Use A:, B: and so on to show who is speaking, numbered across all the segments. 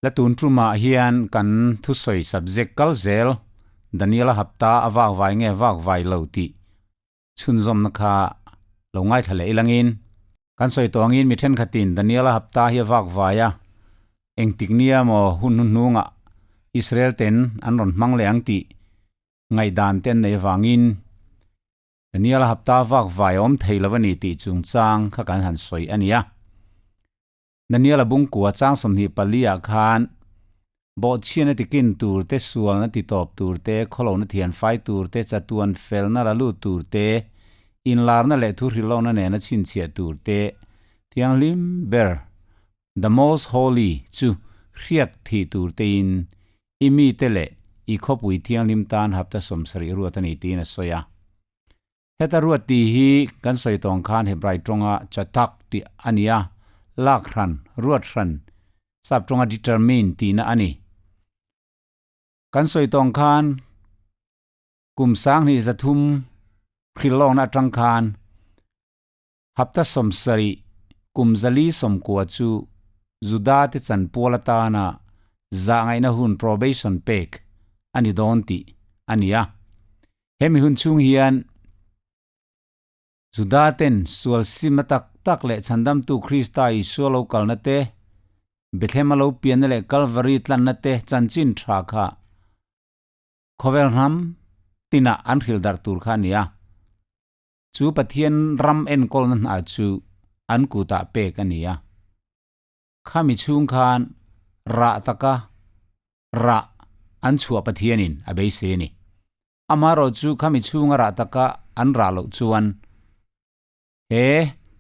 A: La tun tumah hian kan thusawi subject kal zel Daniela hapta a vak vai nge vak vai lo tih chhunzawmna kha lo ngaithla leh ilangin kan sawi tawh angin mi thenkhatin Daniela hapta hi a vak vai a, engtik nia maw hun hnuhnungah Israel ten an rawn hmang leh ang tih ngaihdan te an nei avangin Daniela hapta vak vai a awm thei lo a ni tih chungchang kha kan han sawi a ni a. Daniela bungkua chang 24 ah khan bawhchhiatna tikin tur te, sualna titawp tur te, khawlohna thianfai tur te, chatuan felna la lut tur te, inlarna leh thuhrilhlohna nena chhinchhiah tur te, thianghlim ber, the most holy, chu hriak thih tur tein i mite leh i khawpui thianghlim tan hapta 70 ruat a ni tiin a sawi a. Heta ruat tih hi kan sawi tawng khan Hebrai tawnga chatak tih a ni a, lak hran, ruat hran, sap tawnga determine tihna a ni. Kan sawi tawng khan kum 2300 hrilhlawkna atang khan hapta 70 kum 490 chu Juda te chanpual atana zahngaihna hun probation pek a ni dawn tih a ni a. Hemi hun chhung hian Juda ten sual simna tak tak leh chhandamtu Krista Isua lo kalna te, Bethlehema lo pianna leh Kalvari tlanna te chanchin tha kha khawvel hnam tinah an hrilh darh tur kha a ni a. Chu Pathian ram enkawlna hna chu an kutah pek a ni a. Khami chhung khan rah taka rah an chhuah Pathianin a beisei a ni. Amaherawh chu khami chhunga rah taka an rah loh chuan he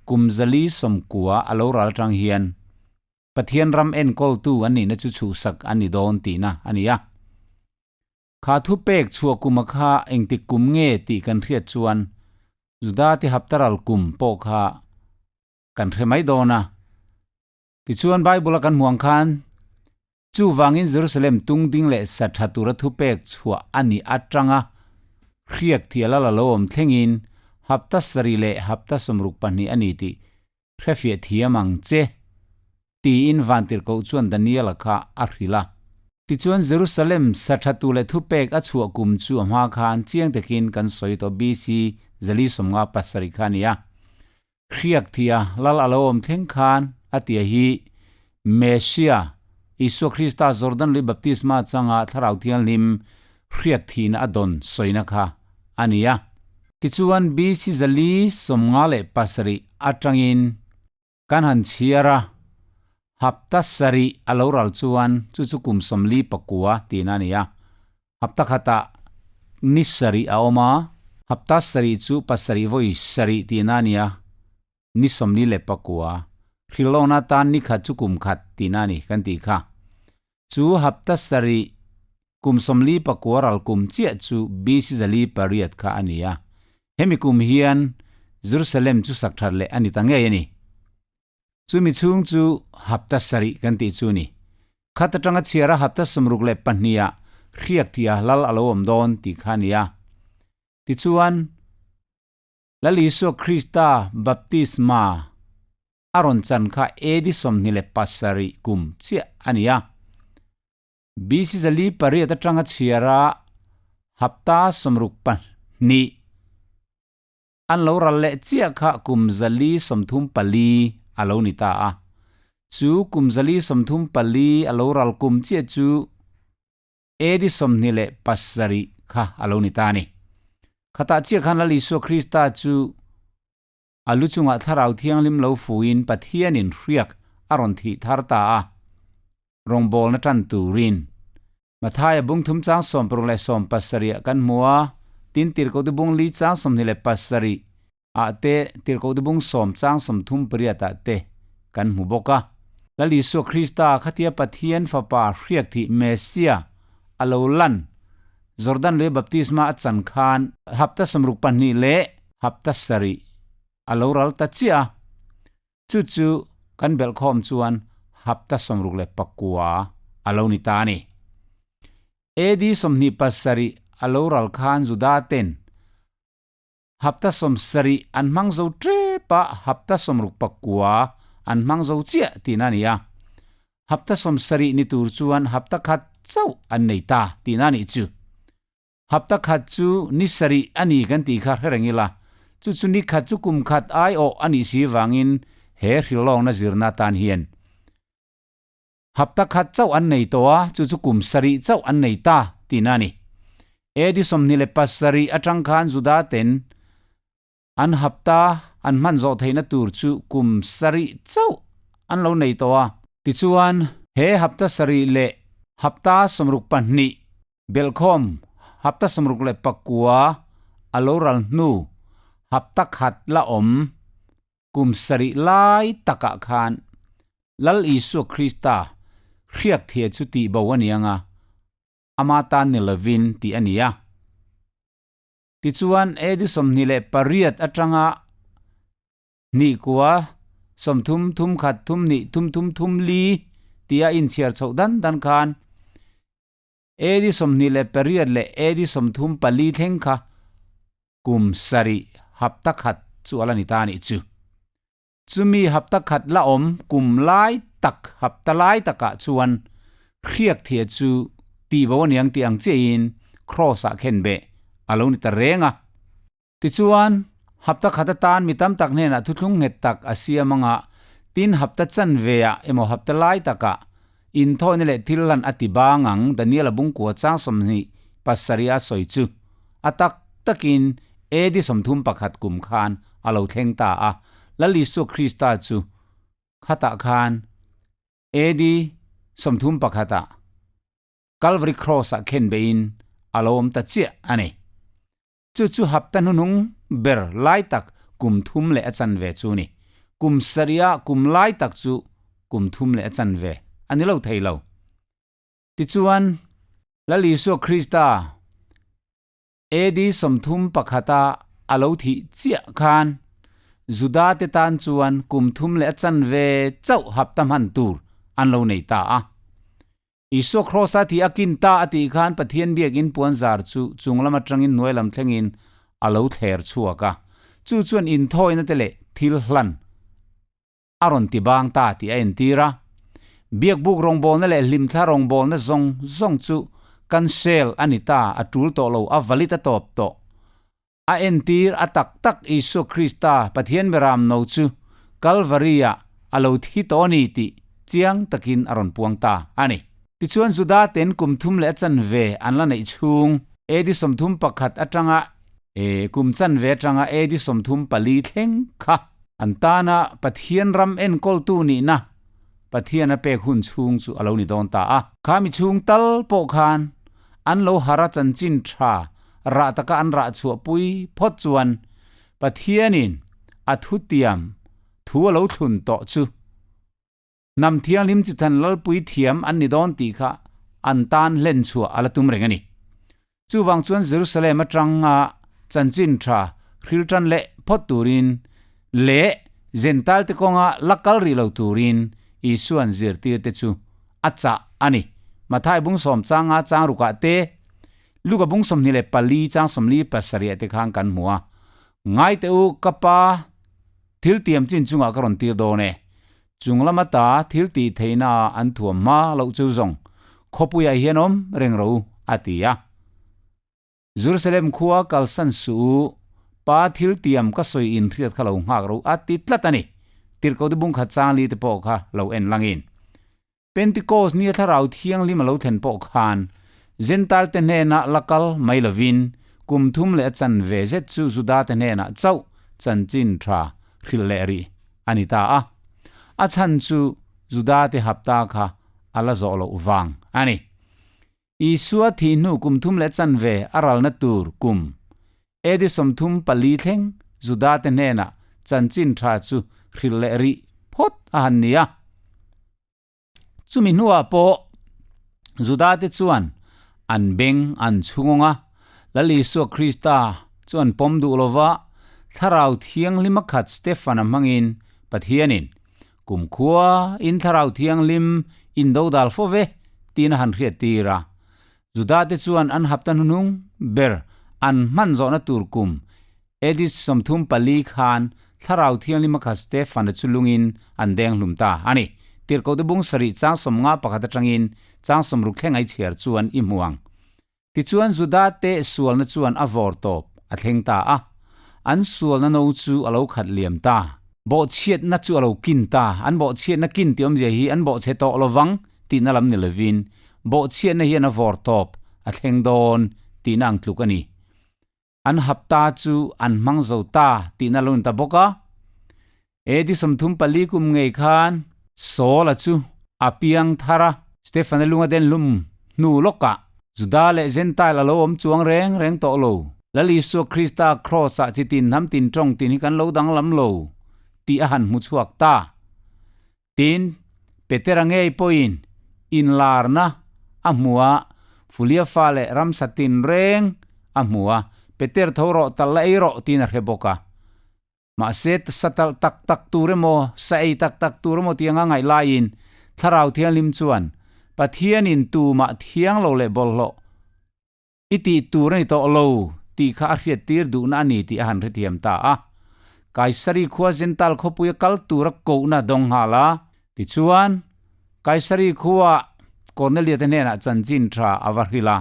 A: kum 490 a lo ral tang hian Pathian ram enkawltu an nihna chu chhuhsak an ni dawn tihna a ni a. Kha thupek chhuah kuma kha engtik kum nge tih kan hriat chuan Judate haptaral kum pawh kha kan hre mai dawn a. Tichuan Bible-a kan hmuh ang khan, chuvangin Jerusalem tung ding leh sa tha tura thupek chhuah a nih atanga hriak thial a la lo awm thlengin hapta 70 leh hapta 62 a ni tih hrefiah thiam ang che, tiin vantirhkoh chuan Daniela kha a hrilh a. Tichuan Jerusalem sa tha tu leh thupek a chhuah kum chu a hma khan chiang takin kan sawi tawh BC 457 kha a ni a. Hriak thia lal a lo awm thleng khan a tia hi Messia, Isua Krista Jordan lui baptisma changa Thlarau Thianghlim hriak thihna a dawn sawina kha a ni a. Tichuan BC 457 atangin kan han chhiar a, hapta 70 a lo ral chuan chu chu kum 49 tihna a ni a. Hapta khatah ni 70 a awm a, hapta 70 chu 7 vawi 70 tihna a ni a, ni 49. Hrilhlawna tan ni khat chu kum khat tihna a ni kan tih kha. Chu hapta 70 kum 49 ral kum chiah chu BC 408 kha a ni a. Hemi kum hian Jerusalem chu sak that leh a ni ta ngei a ni. Chumi chhung chu hapta 70 kan tih chu ni. Khat atanga chhiara hapta 62 ah hriak thia lal a lo awm dawn tih kha a ni a. Tichuan, Lal Isua Krista baptisma a rawn chan kha AD 27 kum chiah a ni a. BC 408 atanga chhiara hapta 62 an lo ral leh chiah kha kum 434 a lo ni ta a. Chu kum 434 a lo ral kum chiah chu AD 27 kha a lo ni ta a ni. Khatah chiah khan Lal Isua Krista chu a lu chungah Thlarau Thianghlim lo fuin Pathianin hriak a rawn thih thar ta a, rawngbawlna tan turin. Mathaia bung thum chang 60 leh 70 ah kan hmu a, tin tirhkohte bung li chang 27 ah te, tirhkohte bung 10 chang 38 ah te kan hmu bawk a. Lal Isua Krista khatia Pathian Fapa hriak thih Messia a lo lan Jordan lui baptisma a chan khan hapta 62 leh hapta 70 a lo ral ta chiah a. Chu chu kan belhkhawm chuan hapta 69 a lo ni ta a ni. AD 27 a lo ral khan Juda ten hapta 70 an hmang zo tep a, hapta 69 an hmang zo chiah tihna a ni a. Hapta 70 ni tur chuan hapta khat chauh an nei ta tihna a nih chu. Hapta khat chu ni sarih a ni kan tih kha hre reng ila, chu chu ni khat chu kum khat aiawh a nih si vangin he hrilhlawkna zirna atan hian hapta khat chauh an nei tawh a, chu chu kum sarih chauh an nei ta tihna a ni. AD 27 atang khan Juda ten An hapta an hman zawh theihna tur chu kum sarih chauh an lo nei tawh a. Tichuan, he hapta sarih leh hapta 62 belhkhawm hapta 69 a lo ral hnu hapta khat la awm kum sarih lai takah khan Lal Isua Krista hriak thia chu tihbo a ni ang a, ama tan ni lovin tih a ni a. Tichuan, AD 28 atanga hnih kua 30 thum khat thum hnih thum thum thum li tia inchhiar chhoh dan dan khan AD 28 leh AD 34 thleng kha kum sarih hapta khat chu a la ni ta a nih chu. Chumi hapta khat la awm kum lai tak hapta lai takah chuan hriak thia chu tihbo a niang tih ang chiahin Kraws-ah khen beh a lo ni ta reng a. Tichuan, hapta khat atan mi tam tak hnenah thuthlung nghet tak a siam anga tin hapta chanveah emaw hapta lai takah inthawina leh thil hlan a ti bang ang Daniel-a bungkua chang 27 a sawi chu a tak takin AD 31 kum khan a lo thleng ta a, Lal Isua Krista chu khatah khan AD 31 ah Calvary Cross ah khen beihin a lo awm ta chiah a ni. Chu chu hapta hnuhnung ber lai tak kum thum leh a chanve chu ni. Kum sarih ah kum lai tak chu kum thum leh a chanve a ni lo thei lo. Tichuan, Lal Isua Krista AD 31 a a lo thih chiah khan Juda te tan chuan kum thum leh a chanve chauh hapta hman tur an lo nei ta a. Isua Kraws-a thih a kin ta a tih khan Pathian biakin puan zar chu chung lam atangin hnuai lam thlengin a lo thler chhuak a. Chu chuan inthawina te leh thil hlan a rawn ti bang ta tih a entir a. Biakbuk rawngbawlna leh hlimthla rawngbawlna zawng zawng chu cancel a ni ta, a tul tawh lo, a valid a tawp tawh. A entir a tak tak Isua Krista, Pathian Beram no chu Kalvari-ah a lo thi tawh a ni tih chiang takin a rawn puang ta a ni. Tichuan Juda ten kum thum leh a chanve an la neih chhung AD 31 atanga E kum chanve atanga AD 34 thleng kha an tana Pathian ram enkawltu nihna Pathian a pek hun chhung chu a lo ni dawn ta a. Kha mi chhung tal pawh khan an lo hara chanchin tha rah taka an rah chhuahpui phawt chuan Pathianin a thutiam thu a lo thlun tawh chu Hnam thianghlim chi than lalpui thiam an ni dawn tih kha an tan hlen chhuah a la tum reng a ni. Chuvang chuan Jerusalem atanga chanchin tha hril tan leh phawt turin leh Jentail te kawnga la kal rih lo turin Isua'n zirtirte chu a chah a ni. Mathai bung sawm changa chang rukah te, Luka bung 24 chang 47 te khan kan hmu a. Ngai teh u, ka pa thil tiam chin chungah ka rawn tir dawn e. Chung lama ta thil tih theihna an thuam hma loh chu zawng khawpuiah hian awm reng ro a ti a. Jerusalem khua kalsan suh u, Pa thil tiam ka sawi in hriat kha lo nghak ro a ti tlat a ni. Tirhkohte bungkhat chang li te pawh kha lo en langin. Pentikos nia Thlarau Thianghlim a lo thlen pawh khan Jentail te hnenah la kal mai lovin kum thum leh a chanve zet chu Juda te hnenah chauh chanchin tha hrilh leh rih a ni ta a. A chhan chu Juda te hapta kha a la zawh loh vang a ni. Isua thih hnu kum thum leh chanve a ralna tur kum AD 34 thleng Juda te hnenah chanchin tha chu hrilh leh rih phawt a han ni a. Chumi hnuah pawh Juda te chuan an beng an chhungawng a, Lal Isua Krista chu an pawm duh lova, Thlarau Thianghlima khat Stefan-a hmangin Pathianin Kumkhua in Thlarau Thianghlim in do dal fo ve tiin a han hriat tir a. Juda te chuan an hapta hnuhnung ber an hman zawhna tur kum AD 34 khan Thlarau Thianghlim a kha Stefan-a chu lungin an deng hlum ta a ni. Tirhkohte bung sarih chang 51 atangin chang 60 thleng ai chhiar chuan i hmu ang. Tichuan Juda te sualna chuan a vawr tawp a thleng ta a, an sualna no chu a lo khat liam ta. Bawhchhiatna chu a lo kin ta, an bawhchhiatna kin tih awmzia hi an bawhchhe tawh lovang tihna lam ni lovin, bawhchhiatna hian a vawr tawp a thleng dawn tihna ang tluk a ni. An hapta chu an hmang zo ta tihna lo ni ta bawk a. AD 34 kum ngei khan Saul-a chu a piang thar a, Stefan-a lunga den hlum hnu lawkah Juda leh Gentile a lo awm chuang reng reng tawh lo. Lal Isua Krista Kraws-ah chi tin hnam tin tawng tin hi kan lo danglam lo tih a han hmu chhuak ta. Tin, Petera ngei pawhin inlarna a hmu a, Fulia fa leh ramsa tin reng a hmu a, Peter tho rawh tal la ei rawh tiin a hre bawk a. Mahse, sa talh tak tak tur emaw, sa ei tak tak tur emaw tih anga ngaih laiin Thlarau Thianghlim chuan Pathianin tumah thiang lo leh bawlhhlawh i tih tur a ni tawh lo tih kha a hriattir duhna a ni tih a han hrethiam ta a. Kaisari khua Zental khawpuia kal tura kohna dawng nghal a. Tichuan, Kaisari khuaah Kornelia te hnenah chanchin tha a va hrilh a.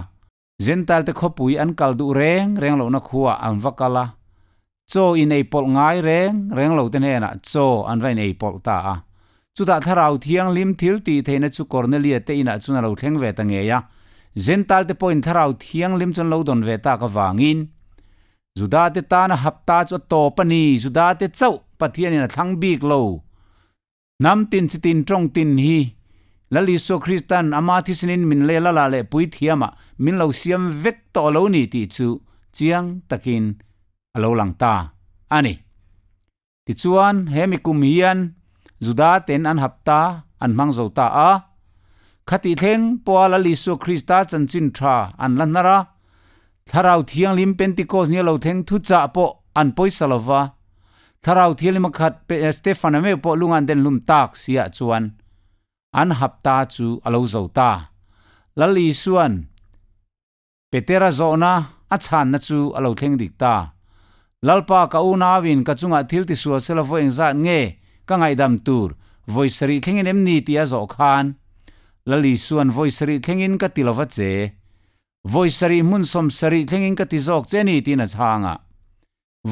A: Gentile te khawpui an kal duh reng reng lohna khuaah an va kal a, chaw in ei pawlh ngai reng reng lo te hnenah chaw an va in ei pawlh ta a. Chutah Thlarau Thianghlim thil tih theihna chu Kornelia te inah chuan a lo thleng ve ta ngei a, Gentile te pawhin Thlarau Thianghlim chu an lo dawn ve tak avangin Juda te tana hapta chu a tawp a ni, Juda te chauh Pathianin a thlang bik lo. Hnam tin chi tin tawng tin hi Lal Isua Kristan ama thisenin min lel a la leh puithiamah min lo siam vek tawh lo ni tih chu chiang takin a lo lang ta a ni. Tichuan, he mi kum hian Juda ten an hapta an hmang zo ta a. Khatih thleng pawha Lal Isua Krista chanchin tha an la hnar a, Thlarau Thianghlim Pentecost nia lo thleng thuchah pawh an pawisa lo va, Thlarau Thianghlim a khat Stefan-a meuh pawh lung an den hlum tak siah chuan an hapta chu a lo zo ta. Lal Isua'n Petera zawhna a chhanna chu a lo thleng dik ta. Lalpa ka unauin ka chungah thil tisual sela vawi engzat nge ka ngaihdam tur vawi sarih thlengin em ni tih a zawh khan Lal Isua'n vawi sarih thlengin ka ti lova che. Vawi sarih hmun 70 thlengin ka ti zawk che ni tiin a chhang a.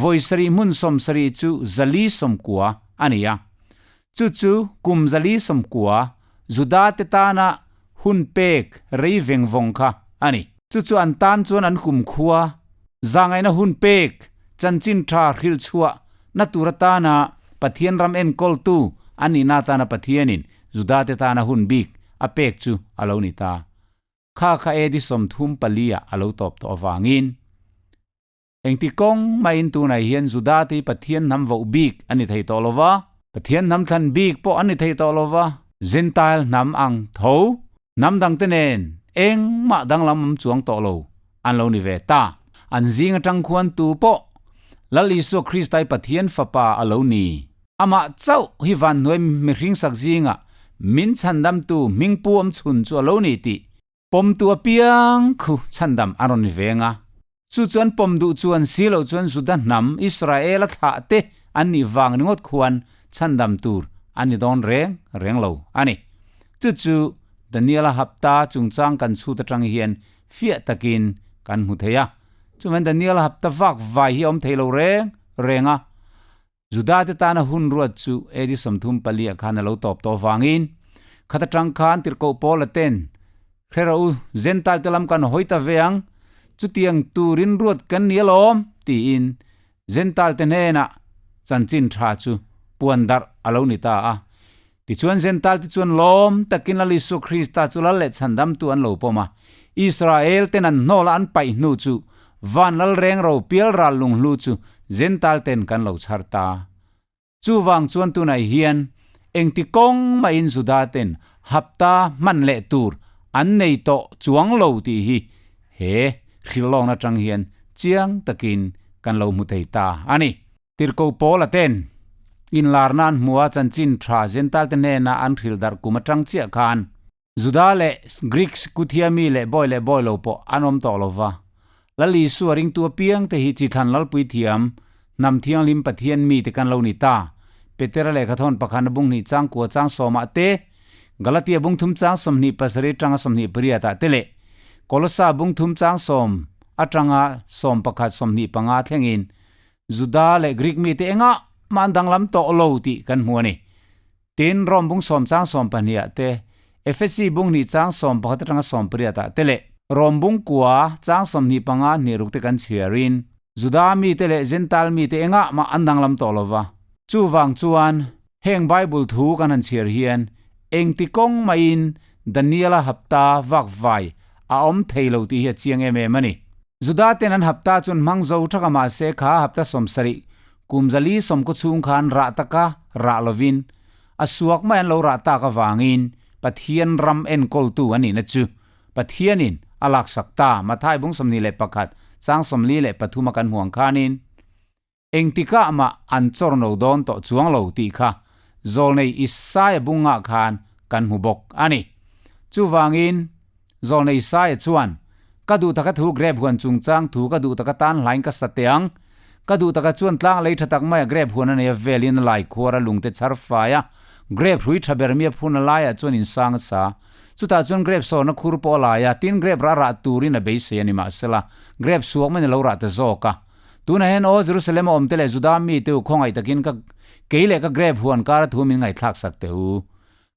A: Vawi sarih hmun 70 chu 490 a ni a. Chu chu kum 490 Juda te tana hun pek rei veng vawng kha a ni. Chu chu an tan chuan an kum khua zangaihna hun pek chanchin tha hrilh chhuah na tur atana Pathian ram enkawltu an nihna atana Pathianin Juda te tana hun bik a pek chu a lo ni ta. Kha kha AD 34 ah a lo tawp tawh avangin engti kawng maiin tunah hian Juda te hi Pathian hnam voh bik a ni thei tawh lo va, Pathian hnam thlan bik pawh an ni thei tawh lo va, Gentile hnam ang tho hnam dangte nen engmah danglam awm chuang tawh lo an lo ni ve ta. An zing atang khuan tu pawh Lal Isua Krista hi Pathian Fapa a lo ni. Amah chauh hi vanhnuai mihring sak zingah min chhandamtu hmingpu awm chhun chu a lo ni tih pawmtu apiang khu chhandam a rawn veng a. Chu chuan pawm duh chuan si loh chuan Juda hnam Israela thlah te an nih vang ringawt khuan chhandam tur an ni dawn reng reng lo a ni. Chu chu Daniela hapta chungchang kan chhut atang hian fiah takin kan hmu thei a. Chuvan Daniela hapta vak vai hi a awm thei lo reng reng a. Juda te tana hun ruat chu AD 34 ah khan a lo tawp tawh avangin khat atang khan tirhkoh Paula ten hre rawh u, Gentile te lam kan hawi ta ve ang, chutiang turin ruat kan ni alawm tiin Gentile te hnenah chanchin tha chu puan darh a lo ni ta a. Tichuan Gentile te chuan lawm takin Lal Isua Krista chu lal leh chhandamtu an lo pawm a, Israel ten an hnawla an paih hnu chu van lal reng ro pial ral lunghlu chu Gentile ten kan lo chhar ta. Chuvang chuan tunah hian engti kawng mahin Juda ten hapta hman leh tur an nei tawh chuang lo tih hi he hrilhlawkna atang hian chiang takin kan lo hmu thei ta a ni. Tirhkoh Paula ten inlarna an hmu a, chanchin tha Gentile te hnena an hrilh darh kum atang chiah khan Juda leh Greek sikuthiami leh bawi leh bawi lo pawh an awm tawh lo va. Lal Isua ringtu apiang te hi chithlan lalpui thiam, hnam thianghlim Pathian mi te kan lo ni ta. Petera lehkhathawn pakhatna bung hnih chang kua chang sawmah te. Galatia bung thum chang 27 atanga 28 ah te leh Kolosa bung thum chang sawm atanga sawmpakhat 25 thlengin Juda leh Greek mite engah mah an danglam tawh lo tih kan hmu a ni. Tin, Rom bung sawm chang 12 ah te, Efesi bung hnih chang 11 atanga 18 ah te leh Rom bung kua chang 25 hnih ruk te kan chhiarin Juda mite leh Jentail mite engah mah an danglam tawh lo va. Chuvang chuan, heng Bible thu kan han chhiar hian engti kawng maiin Daniela hapta vak vai a awm thei lo tih hi a chiang em em a ni. Juda ten an hapta chuan hmang zo thaka mahse kha hapta 70 kum zali sawmkaw chhung khan rah taka rah lovin a suak mai an lo rah tak avangin Pathian ram enkawltu a nihna chu Pathianin a laksak ta Mathai bung 21 chang 43 a kan hmuang khanin Engtikah mah an chawr no dawn tawh chuang lo tih kha Zawlnei Isaia bungah khan kan hmu bawk a ni. Chuvangin, Zawlnei Isaia chuan, Ka duh taka thu grep huan chungchang thu ka duh taka tan hlain ka sa teh ang. Ka duh taka chuan tlang lei tha tak maia grep huan a nei a velin a lai khuar a lungte chhar fai a, grep hrui tha ber mi a phun a laiah chuan insang a sa. Chutah chuan grep sawrna khur pawh a lai a, tin grep rah rah turin a beisei a ni mahsela, grep suak mai in a lo rah ta zawk a. Tunah hian aw Jerusalem a awmte leh Juda mite u khawngaih takin ka kei leh ka grep huan kara thu min ngaihthlak sak teh u.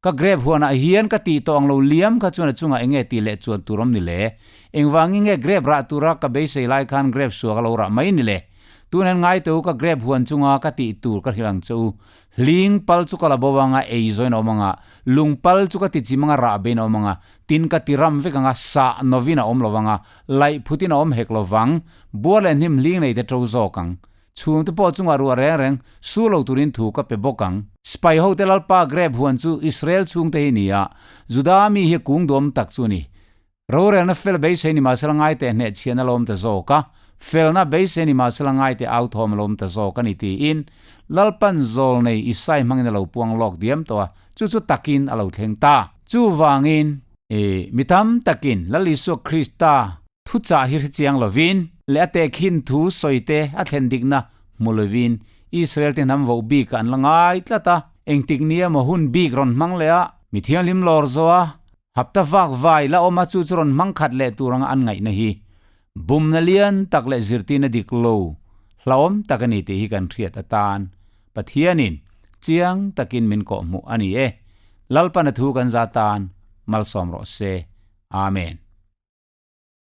A: Ka grep huanah hian ka tih tawh ang lo liam kha chuan a chungah enge tih leh chuan tur awm ni le? Engvangin nge grep rah tura ka beisei lai khan grep suak a lo rah mai ni le? Tunah hian ngai teh u ka grep huan chunga ka tih tur ka hrilh ang che u. Hling pal chu ka la bo anga ei zawin a awm anga, lung pal chu ka ti chim anga rah bein a awm anga, tin ka ti ram vek anga sah novin a awm lo anga, laih phutin a awm hek lo vang, buar leh hnim hling nei te to zawk ang. Chhungte pawh chungah ruah reng reng su lo turin thu ka pe bawk ang. Sipai hote Lalpa grep huan chu Israel chhungte hi ni a, Juda mi hi kung duam tak chu a ni. Rorelna fel beisei ni mahsela ngai teh hneh chhian a lawm ta zawk a, felna beisei ni mahsela ngai teh au thawm a lawm ta zawk a ni tiin Lalpan zawl nei Isai hmangin a lo puang lawk diam tawh a, chu chu takin a lo thleng ta. Chuvangin, i mi tam takin Lal Isua Krista thuchah hi hrechiang lovin leh a tehkhin thu sawi te a thlen dikna hmu lovin Israel te hnam voh bikah an la ngai tlat a, engtik nia maw hun bik rawn hmang leh a, mi thianghlim lawr zawh a, Hapta vak vai la awm a chu chu rawn hmang khat leh tur anga an ngaihna hi bumna lian tak leh zirtirna dik lo hlauhawm tak a ni tih hi kan hriat atan Pathianin chiang takin min kawhhmuh a ni e. Lalpana thu kan za tan malsawm rawh se. Amen.